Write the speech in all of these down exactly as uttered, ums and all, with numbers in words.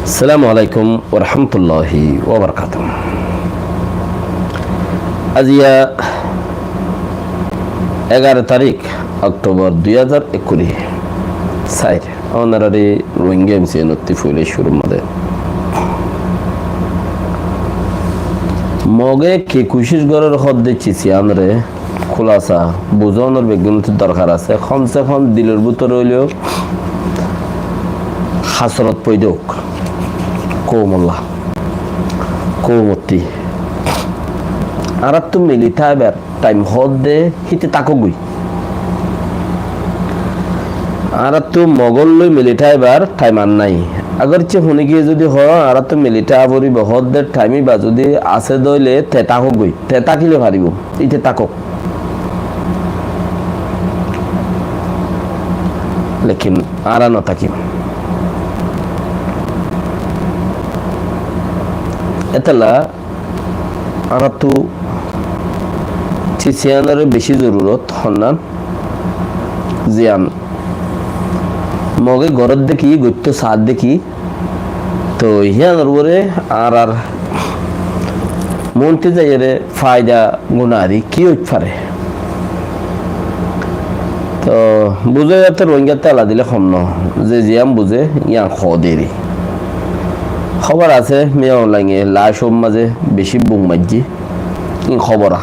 Assalamu alaikum warahmatulláhi wabarakátuhu. Aijja egaró tarík Októbar dui házar ekkuri. Sair, ónorare Rohingya M C N ottú foila cúrur mazé Moge ki kucíc gorér hoódde ciz yíanore kúlasa buzónor beggúnottú dorkar asé. Hom se hom dilor bútore óileyo hasorot foida ók. Koumolla, koumottú. Añáráttu mili táibar thaim hoódde híte tákogói. Añáráttu Mogór lói mili táibar thaim ar nái. Agorce huníkiye zudi hoó, añáráttu mili táa foribóu hoódde thaim íba zudi asé dóile te tákogói, te tákile faribóu, íte tákok. Lekin añára notákim. Étolla añáráttu ciz yíanore bicí zorurot, honnán ziyán Moge gorédde ki, goittó saádde ki, toi híyanor uore añárar muúntu zaiyóre faida gunári ki óit fare. Toi buzé yáte Rohingyáttu ela dile hom noó, ze ziyán buzé yían hoó deri. Hóbor asé, Min Aung Hlainge lacór mazé bicí bum maijjé, ín hóbor a.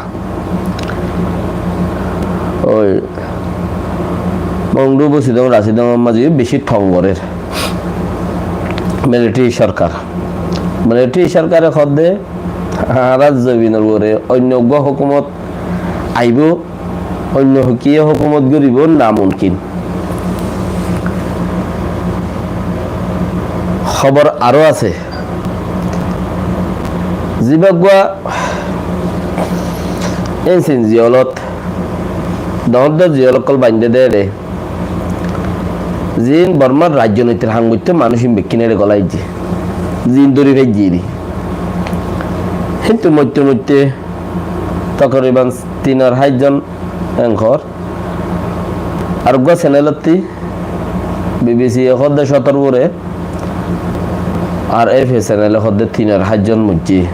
Ói Mongdu Busidong Rasidongor mazé bicí thong gorér militari sorkar. Militari sorkare hoódde añárar zobinor uore oinno uggúa hókumot aibóu, oinno kiye hókumot goríbou namumkin. Hóbor aró asé. Zibá uggúa N C N G ólot doóñr doóñr ziyól ókkol baindé dé re, ziín Bormár raijjonoitir ham goittó manúic ín bekkín ére golai aijjé, ziín dóri faijjé eri. Héntu moitte moitte tokoriban tin ar háit zon enkor. Ar uggúa senelottí, B B C e hoódde cótor uore, R F A senele hoódde tin ar háit zon moijjé.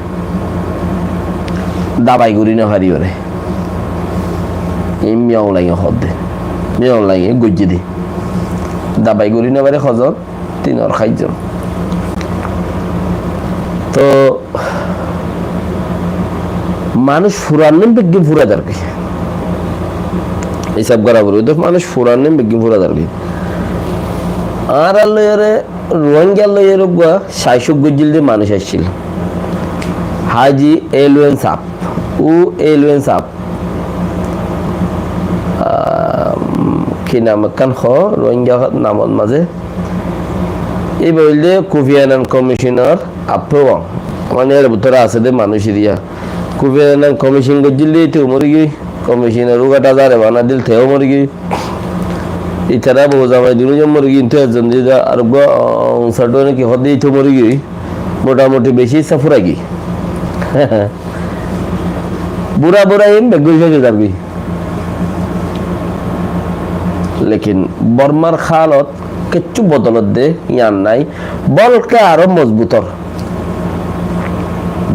Dabai gorí nofaríyoré. Ín Min Aung Hlainge hoódde. Min Aung Hlainge goijjé dé. Dabai gorí nofarí hozon? Tin ar háit zon. Toi manúic furan nim beggín fura zargói. Hísab gorá foribóu, toi manúic furan nim beggín fura zargói. Añárar loiyóre, Rohingyar loiyóre uggúa saisuk goijjíl dé manúic aiccíl. Haji Aung Hlaing sáb, U Aung Hlaing sáb. Ah, ki nam ekkán hoó, Rohingya namor mazé. Íba óilde Kofi Annan Commission or affewang. Mane, ér bútore asé dé manúic eriya. Kofi Annan commission goijjíl dé, íte morigiyói. Commission or uggúa dhazare bana dil, teó morigiyói. Ítara bou zamai dunúzon morigiyói, kintu ezzon dida ar uggúa, ah, Aung San Suu Kyi hoódde, íte morigiyói. Motamuti bicí issá furaigiyói. Bura bura ín beggún céc ói zargói. Lekin Bormar hálot kiccú bodolodde yían nái, bolke aró mozbut ór.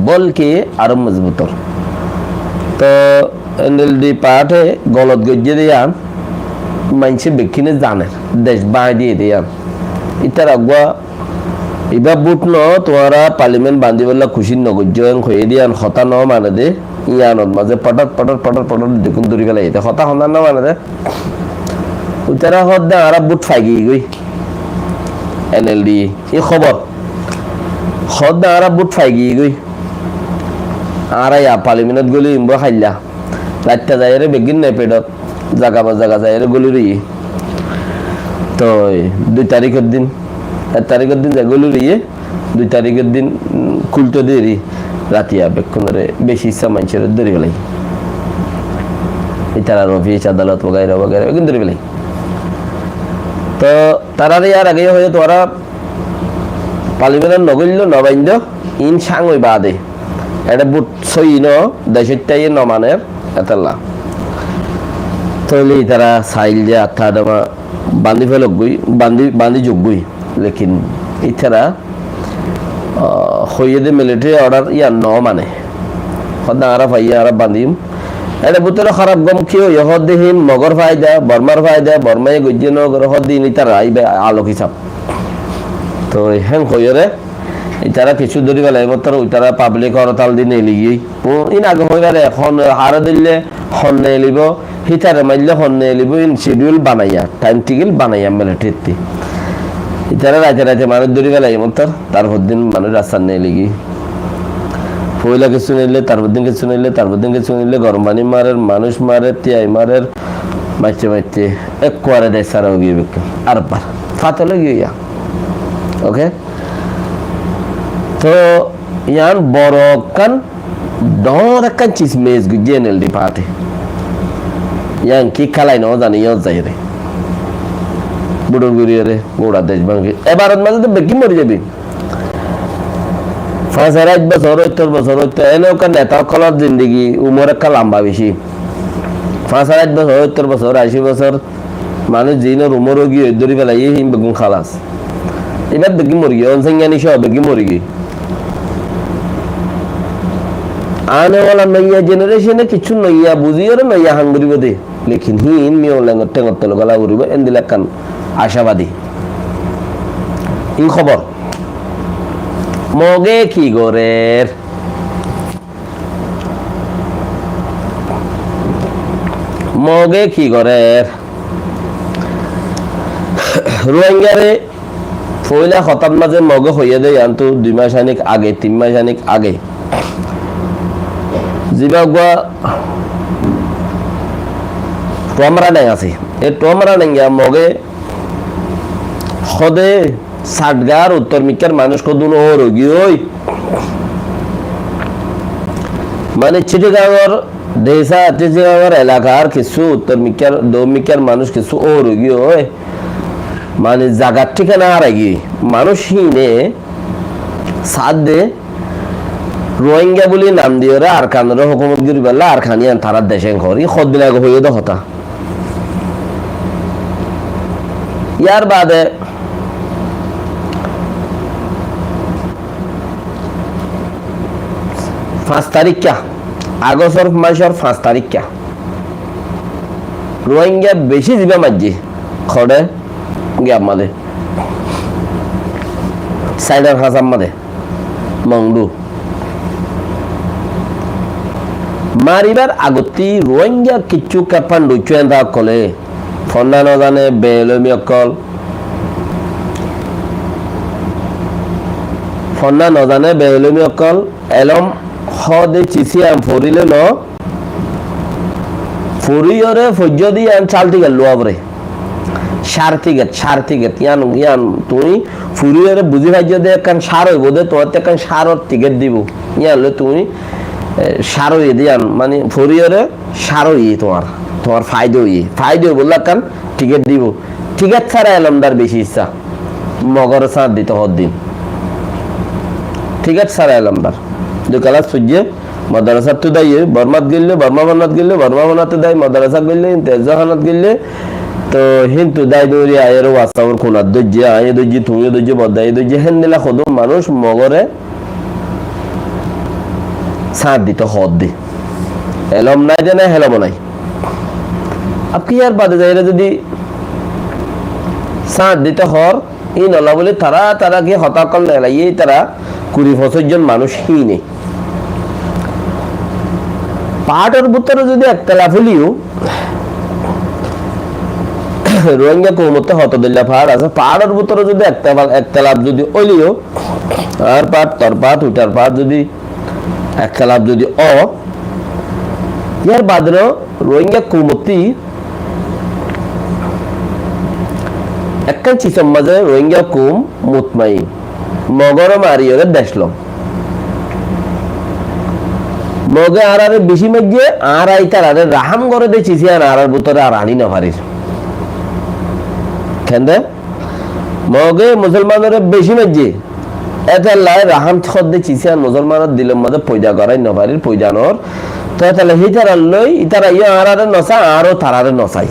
Bolke aró mozbut ór. Toi N L D party golot goijjé dé yían maincé bekkúne zaner, dec báñgi diyé dé yían. Ítara uggúa ibá bút noó, tuáñra parliament bandíbolla kucíc nogoijjó, en hoiyé dé yían hotá nomane dé, yíanor mazé pothot, pothot, pothot, pothot bekkún dóri félaiye dé. Hotá hondilla nomane dé. Ítara hoódde añára bút faigiyí goi. N L D, e hóbor. Hoódde añára bút faigiyí goi. Añára ya parliament ot góli imbó háilla. Raitta zaiyóre beggín nepedot zaga ba zaga zaiyóre góli roiyé. Toi dui tarikor din, ek tarikor din zai góli roiyé, dui tarikor din, um, kúlto deri ratiya bekkúnore beci issá maincóre dóri félai. Ítarar ofis, adalot, wagaira wagaira beggún dóri félai. Toi tarare yar age hoiyé tuáñra parliament ot nogóillo, nobaindó, ín cáñgoi baade. Eçé bút sóiyi noó, decóittaye nomaner, étolla. Tóile ítara sail de attá adama bandí felok goi, bandí, bandí zuk goi. Lekin ítara ah, hoiyé de military order yián no mane. Hoódde añára faiyé, añára bandiyum. Ere bútore hóraf gom ki hoiyé, hoódde hín Mogor faida, Bormar faida, Bormaye goijjé no gore, hoódde hín itará aibe alok hisab. Toi hén hoiyóre, itará kessú dóri félaiye, mottor itará public horotal di neeli giyói. Ó, hín age hoi fare, hon hare dóille, hon neelibo, hítare maille hon neelibo, hín schedule banaiya, time table banaiya military ttí. Itará raite raite manúic dóri félaiye mottor, tar fordin manúic rastat neeli giyói. Foila kessú neille, tar fordin kessú neille, tar fordin kessú neille, gorom faní marer, manúic marer, tiyai marer, maijje maijje, ekkuare dec sára ói giyói bekkún. Ar bar. Fatol ói giyói ya. Ok? Toi yián boro ekkán dóñr ekkán ciz miss goijjé N L D party. Yián ki kálai no zani yót zaiyóre. Bútor guriyóre, gura dec báñgi. Ebarot mazé to beggín mori zaibi. Fañs ar añc bosór, óttor bosór, óttor, ene ekkán neta ókkolor zindigi umor ekkán lamba beci. Fañs ar añc bosór, óttor bosór, aci bosór, manúic ziínor umor ói giyói, dóri félaiye, hín beggún hálas. Ibá beggín mori giyói, Aung San Suu Kyi só beggín mori giyói. Ane wala noiya generation e kessú noiya buziyóre noiya ham goribo de. Lekin hín Min Aung Hlaing or théngor tole góla foribo, endilla ekkán acabadi. Hín hóbor. Moge ki gorer? Moge ki gorer? Ruáingare foila hotár mazé Moge hoiyé de, yiántu dui mac anik age, tin mac anik age. Zibá uggúa Tuamra Deng asé, e Tuamra Deng ya Moge hóde Satgar uttor mikkár manúic hodún óor ói giyói. Mane Chittagong or desa, Chittagong or elakar kessú uttor mikkár, dokkín mikkár manúic kessú óor ói giyói. Mane zagar thíkana hárai giyói. Manúic híine saádde Ruáinga buli nam diyóre Arkanore hókumot goríballa Arkan yián tarár dec en hoór. Í hoddin age hoiyé de hotá. Yar baade fañs tarikka, Agostor maicor fañs tarikka, Ruáinga beci zibá maijjé, hoçé, giyar mazé, Saidar Hassan mazé. Mongdu. Maribar agottí Ruáinga kessú keppan duiccú enta ókkole, fonna nozane beelomi ókkol, fonna nozane beelomi ókkol, elóm hóde cis yián foríle no, foríyore foijjó de yián sártiket luwa foré. Sártiket, sártiket. Yián, yián tuñí foríyore buzí faijjó de ekkán sár óibo de, tuáñtte ekkán sáror tiket dibo. Yián loi tuñí, e, sár óiye de yián, mane foríyore sár óiye tuáñr, tuáñr faida óiye. Faida óibolla ekkán tiket dibo. Tiket sára elómdar beci issá. Mogore sáñt dito hoddin. Tiket sára elómdar. Dui kelas foijjé, modorasáttu daiye, Bormát goillé, Bormá fonát goillé, Bormá fonáttú dai, modorasát goillé, híntu ezzahanát goillé. Toi híntu dai dóri aiyóre WhatsApp or kunat dóijje, aññí dóijji, tuñíyo dóijjo, boddaye dóijje, héndilla hodún manúic Mogore sáñt dito hoódde. Elóm nai de nai, hélom nai. Ab ki yar baade zaiyóre zodi sáñt dito hoór, íin olla buli tará, tará ki hotá ókkol neelaiyé, tará kuri foñsíc zon manúic híine. Paáñtor bútore zodi ektelaf óileyo, Ruáinga koumottú hoto dóilla paáñt asé, paáñtor bútore zodi ektelaf, ektelaf zodi óileyo, añár paáñt, tor paáñt, uitar paáñt zodi ektelaf zodi ó, yar baade no Ruáinga koumottí ekkán cisor mazé Ruáinga koum mutmain. Mogore mariyóre dec lo. Moge añáráre beci maijjé, añára ítarare rahám gore de cis yián añárár bútore ar aní nofarir. Kende? Moge musolmanore beci maijjé. Étella rahám hoódde cis yián musolmanor dilor mazé foida gorái nofarir, foida noór. Toi étella hítarar loi, ítara yó añáráre nosá, añára yó tarare nosái.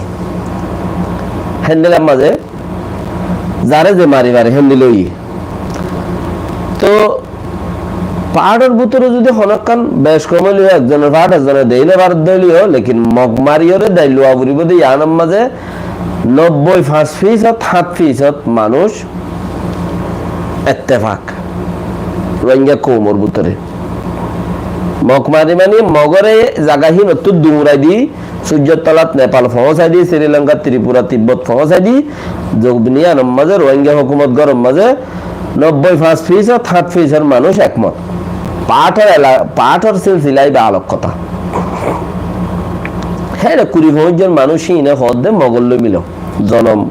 Héndilla mazé, zare ze mari mari héndilla óiye. Toi Faáñtor bútore zodi honókkan bec kom óileyo, ekzonor faáñt ekzone dei no faredde óileyo, lekin Mog mariyóre dai luwa foribó de, yiánor mazé nobboi fañs fisót, háñt fisót manúic ettefak Ruáingga koumor bútore. Mog mari mani Mogore zaga hínottú duñrai di, Suijjor tolat Nepal foóñsai di, Sri Lanka, Tripura, Tibbot foóñsai di, zobin yiánor mazé Ruáingga hókumot góror mazé nobboi fañs fisót, háñt fisót manúic ekmot. Faáñtor ela-, faáñtor silsila ibá alok hotá. Héçe kuri foñsiyór manúic híine hoódde Mogor loi milo. Zonom,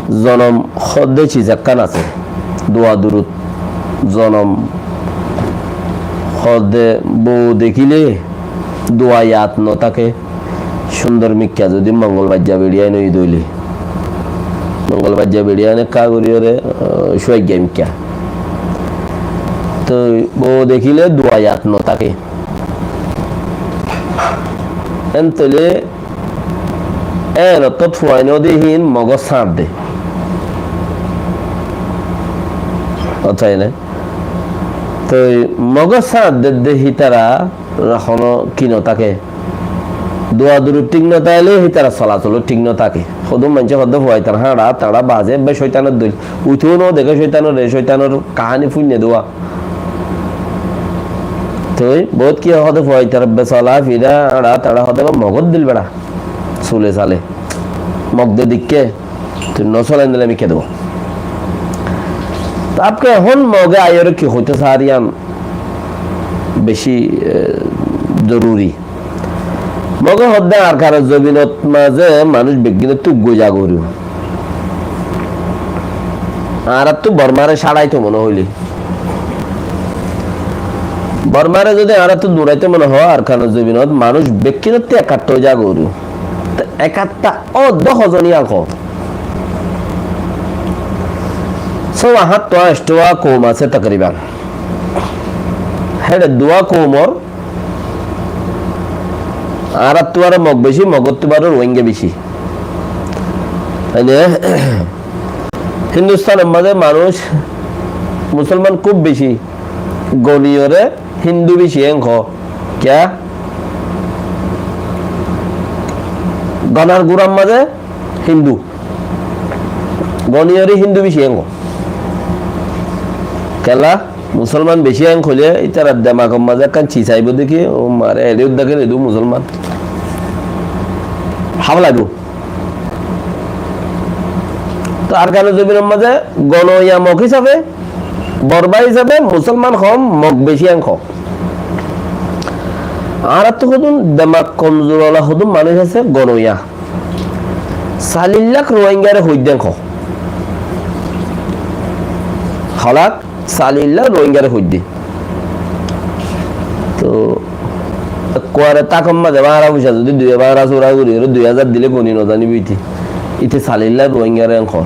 zonom hoódde ciz ekkán asé. Dua durut. Zonom hoódde bou dekíle dua yad no táke. Cúndor mikká zodi mongol baijja beçiyain óiye dóile. Mongol baijja beçiyain ekká goríyore, ah, cúaigga mikká. Toi bou dekíle dua yad no táke. Entóile Eén ottót fuain óde híin Mogor sáñt de. Ottót ne? Toi Mogor sáñt de, de hítara honó ki no táke. Dua duru thík no táile hítara solasolo thík no táke. Hodún maincé hoddé fuaitar hañça, tañça baze, be cóitanor dóil. Uitó no deké cóitanor, e cóitanor kaháni fúinne dua. Toi bout ki hoó de fuaitar be sola fira, hañça, tañça hoó de Mogor dil beça. Sule sale. Mog de dikké, tui no solain dile ami ke debo. To apke ehón Moge aiyóre ki hoito saár yián beci, e, zoruri. Moge hoó de Arkanor zobinot mazé manúic beggúnottú uggúa zagói. Añárattú Bormare sáçaito mone hoilé. Bormare zodi añárattú duraito mone hoó, Arkanor zobinot manúic beggúnottú ekattá zagói. Te ekattá ó dohó zon yián hoó. Só añáttu añctúa koum asé takriban. Héçe duwa koumor añárattú baró Mog beci, Mogottú baró Ruáingga beci. Mane, Hindustánor mazé manúic Musolman kúb beci, goniyóre Hindu beci en hoó. Kiyá? Gonar gurar mazé Hindu. Goniyóre Hindu beci en hoó. Kiyólla? Musolman beci en hoilé, ítarar demakor mazé ekkán ciz aibó de ki, ó mare, eçé uddá ken edu Musolman. Háfa laibo. To Arkanor zobinor mazé gonoya Mog hísabe, Borma hísabe, Musolman hom, Mog beci en hoó. Añárattú hodún demak komzur ola hodún manúic asé gonoya. Salillák Ruáinggare hoiddé en hoó. Holak salillák Ruáinggare hoiddé. To, ekkuare tákon mazé báñra foicá zodi dui báñra sura gori, ore dui házar dile goni no zanibo ite. Ite salillák Ruáinggare en hoó.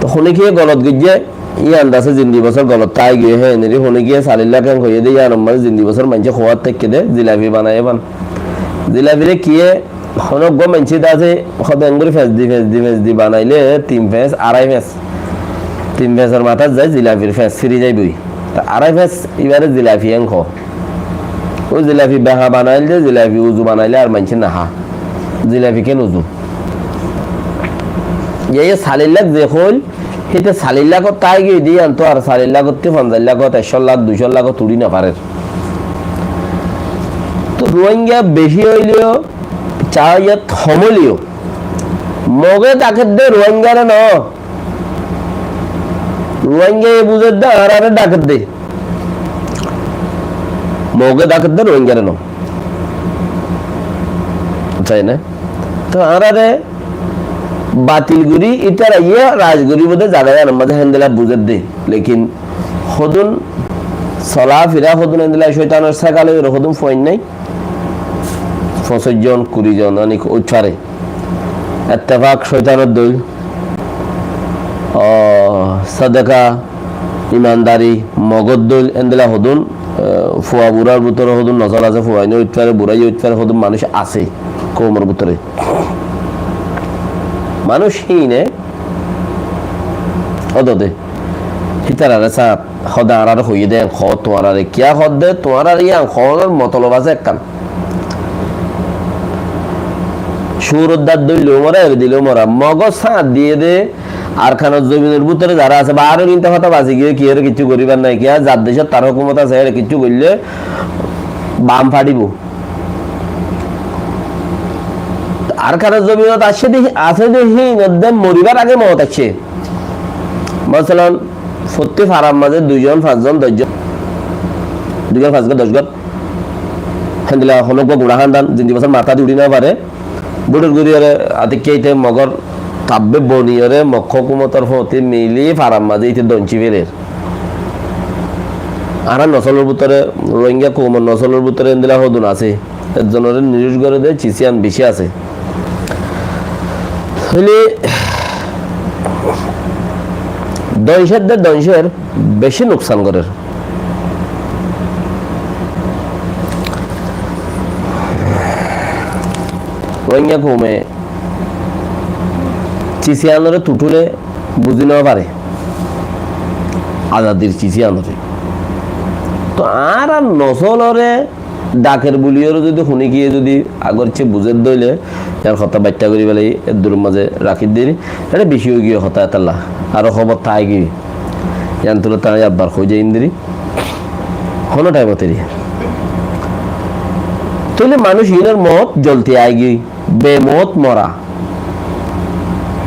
To, hone kiye golot goijjé, Yí andase zindi bosór golot táki giyé, hé eneri hone giyé salillák en hoiyé de, yíanor mazé zindi bosór maincé hoóat táikke de, zilafi banaiye fán. Zilafire kiyé, hono uggúa maincé de asé, hoó de engori fesdi, fesdi, fesdi banaile tin fes, arai fes. Tin fesor matát zai zilafir fes siri zaiboi. Ta arai fes ibare zilafi en hoó. Ó zilafi beha banail de, zilafi uzu banaile ar maincé nahá. Zilafi ken uzu. Yé, yé salillák ze hoil, híte salillák ot táki giyé de, yían to ar salillák ottú fonzaic lák ot, ekcó lák, duicó lák ot uri no farer. To Ruáingga beci óileyo, ca yát hom óileyo, Moge daket de Ruáinggare no. Ruáinggaye buzedde añáráre dakedde. Moge dakedde Ruáinggare no. Sai na? To añáráre batil gori, ítara yé raj goribo de zaga yíanor mazé héndilla buzedde. Lekin hodún sola fira, hodún héndilla cóitanor sékal óiye, hodún fuain nai. Foñsíc zon, kuri zon, anik uth fare. Ettefak cóitanor dóil. O, sodeka, imandari, Mogor dóil, endilla hodún, e, fua burar bútore hodún nosol asé, fuaine uth fare, buraye uth fare, hodún manúic asé, koumor bútore. Manúic híine, ódode. Ítarare sáñt hoó de, añáráre hoiyé de, en hoó, tuáñráre kiyá hoó de, tuáñráre yían hoónor motolob asé ekkán. Cúror dát dóille mora, eri dile mora. Mogor sáñt diyé de, Arkanor zobinor bútore zará asé, baáror kintu hotá basi giyé, kiyóre kiccú goríbar nái, kiyá zar decót tar hókumot asé, ére kiccú goillé bam façibó. Arkanor zobinot aiccé de, asé de híin edde moribar age moot aiccé. Masalan, fottí farar mazé duizon, fañszon, doczon, duizon, fañszon, doc gón, héndilla honó uggúa guñá hándan, zendilla bosór matá di uçí no fare, búçor guriyóre atikká íte Mogor tabbe boniyóre Mog hókumotor fóti mili farar mazé íte doncí feler. Añárar nosolor bútore, Rohingya koumor nosolor bútore héndilla hodún asé. Ekzonoré nirúc goré de cis yían bicí asé. Tóile dóñcor de dóñcor bicí nuksan gorér. Rohingya koume cis yíanoré tuthúle buzí no fare, azadir cis yíanoré. Toh añárar nosoloré dhaker buliyóre zodi hone kiyé zodi agorcé buzér dóile, yían hotá baiththá gorí félai, eddurór mazé rakí diri. Eçé bicí óigiyoi hotá etálla. Aró hóbor tái giyói. Yían tulé tañí abbar hoói zaiyum diri. Honó thaimot eri. Tóile manúic iínor moot zolti aigiyói. Bemoot mora.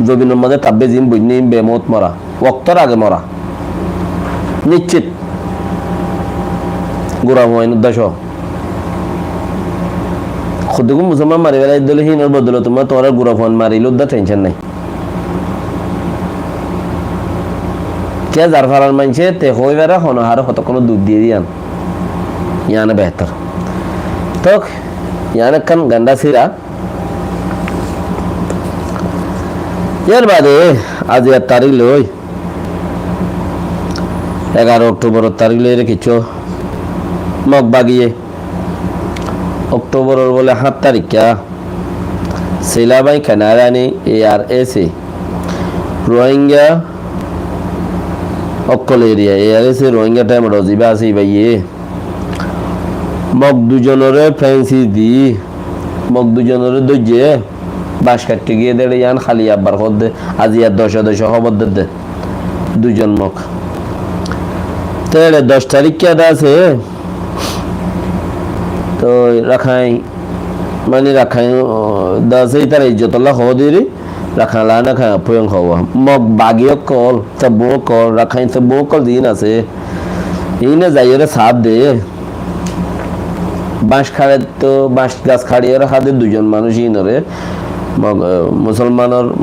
Zobinor mazé tabbe ziín boinné iín bemoot mora. Októr age mora. Niccít. Gura fuain uddá cóo. Hoddúgún musolman mari félai dóile híinor bodolot tuáñra tuáñrar gura fuain marilé uddá thencon nái. Kiyá zar farar maincé te hoói fare hono haré hotokkónor duk diyé de yían. Yíane behétor. Tók, yían ekkán gandá sira. Yar baade aijjar tarík loi, egaró Októboror tarík loi ere kiccú Mog bagiyé. Októboror bóle háñt taríkka Silabái Kenarani A R S A Rohingya ókkol eriya, A R S A Rohingya Temedho zibá asé ibáye Mog duizonoré féñsi di, Mog duizonoré dóijje, bañc kaittí giyé dé, yían háli abbar hoódde, aijja doce doce hóbor dedde, duizon Mog. Te eçé doc taríkka de asé, toi Rakhain, mani Rakhain, o, de asé, ítara izzotolla hoó diri, Rakhain lana Rakhain appoiyon hoó. Mog bagi ókkol, Sobbung ókkol, Rakhain Sobbung ókkol ziín asé, iíne zaiyóre saát de. Bañc haçetto, bañc gas haçiyóre há de duizon manúic iínoré, Mog, e, musolmanor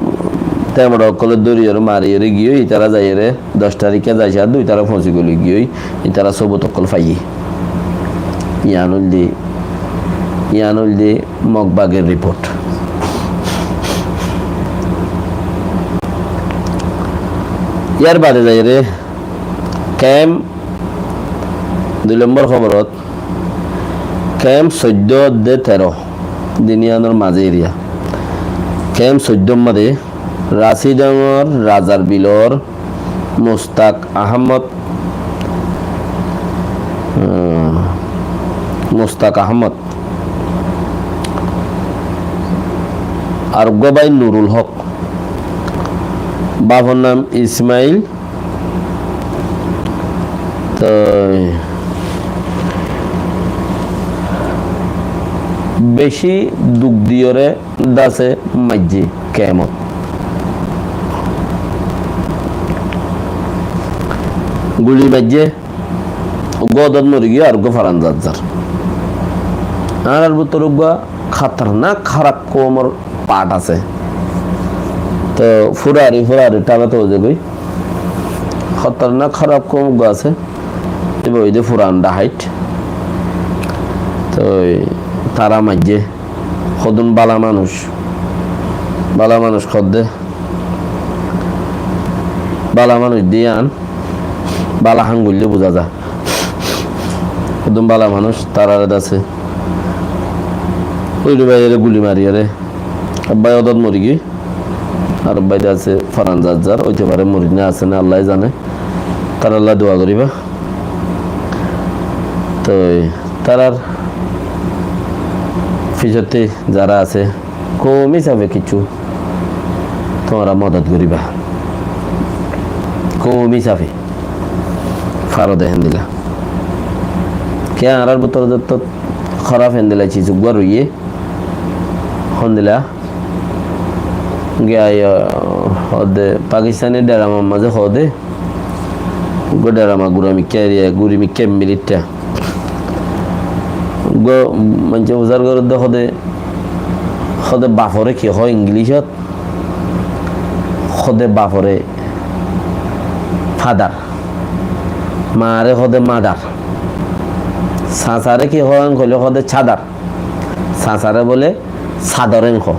Temedho ókkolé dóriyóre mariyóre giyói, ítara zaiyóre doc taríkka zai saát de, ítara foñsi goli giyói, ítara sobut ókkol faiyé. Yían óilde, yían óilde Mog bagir riport. Yar baade zaiyóre kemp, dui lombor hóborot, kemp soiddó de teró, din yíanor mazé eriya. Kemp soiddór mazé Rasidongor Razar Bilor Mustak Ahmod, eh, Mustak Ahmod. Ar uggúa bái Nurul Hók. Bafor nam Ismail. Toi beci duk diyoré dase maijjé kemot. Guli maijjé, uggúa odot mori giyé, ar uggúa faran zar zar. Añárar bútore uggúa khatarnak háraf koumor part asé. Toi furari furari thála to zagói. Khatarnak háraf koum uggúa asé. Ibá óilde furan dhahait. Toi tará maijjé. Hodún bála manúic, bála manúic hoódde, bála manúic de yían bála hám goillé buzá za. Hodún bála manúic, tarare dase uçí baiyóre guli mariyóre, ebbái odot mori giyói, ar ebbái dase faran zar zar, óite fare mori né asé né Allaye zane. Taralla dua goríba. Toi tarar fisótte zara asé, koum hísafe kessú tuáñra modot goríba. Koum hísafe faro de héndilla. Kiyá añárar bútore zottót hóraf héndilla ciz uggúa roiyé, héndilla giya, hoóde Pakistani dheramar mazé hoóde, uggúa dherama gura mikká eriya, guri mikká militha. Uggúa maincé fusár gorédde hoóde, hoóde bafore ki hoó Ingilícot? Hoóde bafore father, maare hoóde mother. Sasare ki hoó hoilé hoóde chadar. Sasare bóle sador en hoó.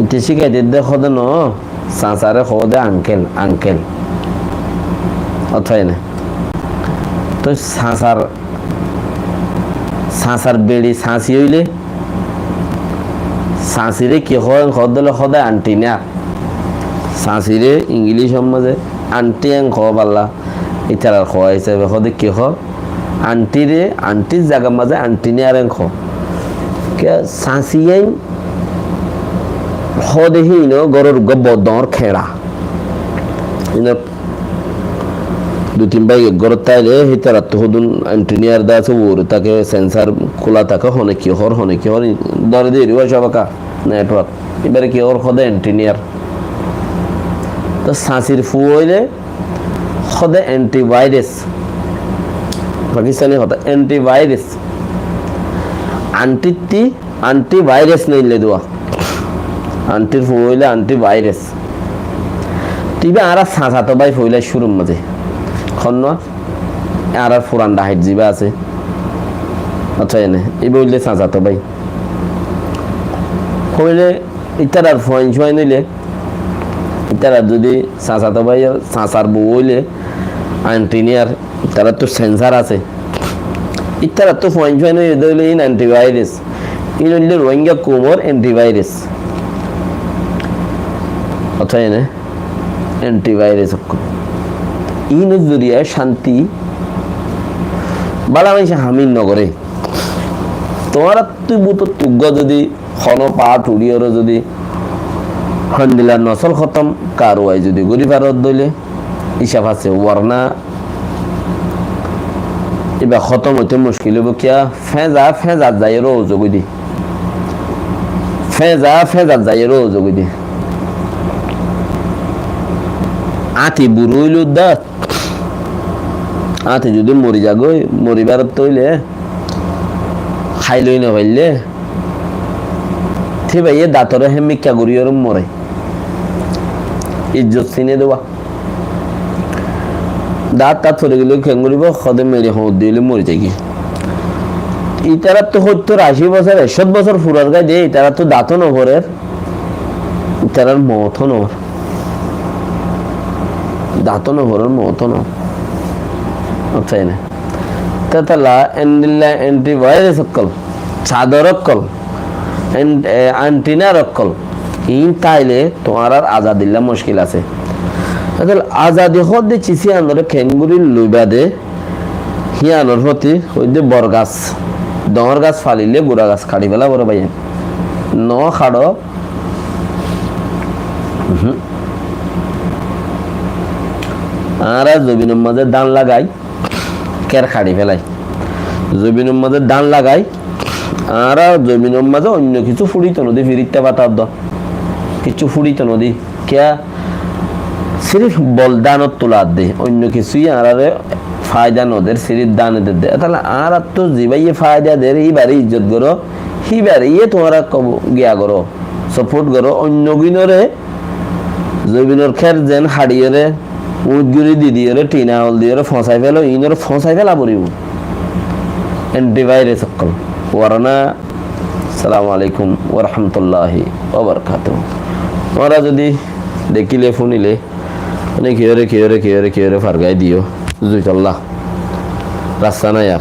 Ite cíkai didde hoóde no, sasare hoóde uncle, uncle. Ótfai né? Toi sasar, sasar beçi sasi óile, sasire ki hoó hoóde óile hoóde aunty ne. Sasire Ingilícor mazé aunty en hoó balla. Ítarar hoó hísafe hoóde ki hoó? Aunty re, aunty r zagar mazé aunty ne ar en hoó. Kiyá sasi en hoóde híin ó góror uggúa bout doñr keñça. Inor dui tin bái ek górot táile hítarattú hodún aunty ne ar de asé, uore táke, sensor kúla táke, hone ki hoór, hone ki hoór, dóre de eriba cóbaka, network. Ibáre ki hoór hoóde aunty ne ar. Toi sasir fua óile hoóde antivirus. Pakistani hotá antivirus. Aunty ttí antivirus neille dua. Aunty r fua óile antivirus. Toi ibá añára sasato bái foila cúrur mazé. Honnúa? Añárar furan dahait zibá asé. Accá, ene. Ibá óilde sasato bái. Hoile ítarar fuain fuain óile, ítarar zodi sasato bái, sasar bou óile, aunty ne ar, ítarattú sensor asé. Ítarattú fuain fuain óile de óile in antivirus. In óilde Rohingya koumor antivirus. Accá, ene antivirus ókkol. Inor zoriya cánti bála maincé ham in nogoré. Tuáñrattú bútottú uggúa zodi honó path uçíyoré zodi hondilla nosol hótom karuwai zodi gorí faro de óile, hísaf asé, warna ibá hótom óite muckil óibo. Kiyá? Féñza féñzat zaiyóre ózogói de. Féñza féñzat zaiyóre ózogói de. Áñti burú óilou de, áñti zodi mori zagói, moribar óile, háiloi nofaille, tíbaye datoré hé mikká goríyoré more. Izzot sine de wa. Daát taát fori gele keén goríbo? Hóde meçi hoóñr diyóle mori zaigói. Ítarattú hóttor ací bosór, ekcót bosór furar gái de, ítarattú daát ó noforer, ítarar moot ó nofor. Daát ó noforer, moot ó nofor. Accá, ene. Tetalla endilla antivirus ókkol, sador ókkol, en-, e, antenna ókkol, iín táile tuáñrar azadilla muckil asé. Ehón azadi hoódde ciz híanoré keéngorí loibá de, híanor foti hoóidde bor gas, doóñr gas falile gura gas kaçi fela foré báiyain. Noó haço. Uhum. Añára zobinor mazé dán lagai, kér haçi félai. Zobinor mazé dán lagai, añára zobinor mazé oinno kissú fúçito nodi, firitta fata dó. Kissú fúçito nodi. Kiyá? Sirif bol dánot tula de. Oinno kissúye añáráre faida noder, sirif dán der de. Etalla añáráttu zibáye faida der, íbaré izzot goró, híbaré yé tuáñra giya goró, support goró. Oinno gínoré zobinor kér zen haçiyóre, uñth gori di diyóre, thina hol diyóre fosai félo, iínoré fosai féla foribó. Antivirus ókkol. Warana. Assalamu alaikum wa rahmatullahi wa barakatuhu. Tuáñra zodi dekíle, fúnile, mane kiyóre, kiyóre, kiyóre, kiyóre fargai diyó, zui tolla. Rasta nai ar.